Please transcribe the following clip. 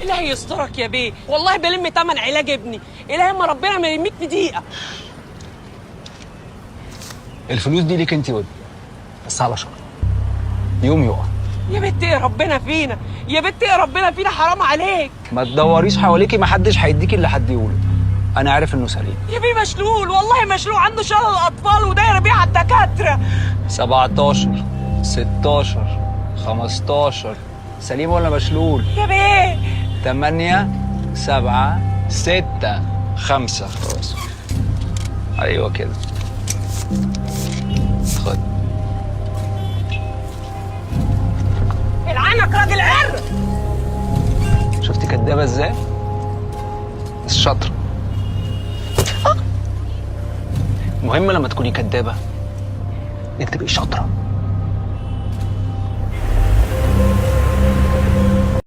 الهي يسترك يا بيه، والله بلم تمن علاج ابني، الهي ما ربنا ما يرميك في دقيقة. الفلوس دي ليك انت وابني، بس على شرط يوم يقع. يا بنت ايه ربنا فينا، يا بنت ايه ربنا فينا، حرام عليك. ما تدوريش حواليكي، ما حدش هيديكي اللي هديهولك. انا عارف انه سليم. يا بيه مشلول، والله مشلول، عنده شلل الاطفال ودايره بيه على الدكاترة. 17 16 15 سليم ولا مشلول؟ يا بيه 8 7 6 5. خلاص ايوه كده، خد. العنك راجل عر. شفتي كدابه ازاي؟ بس شاطرة. المهم لما تكوني كدابه انك تبقي شاطرة.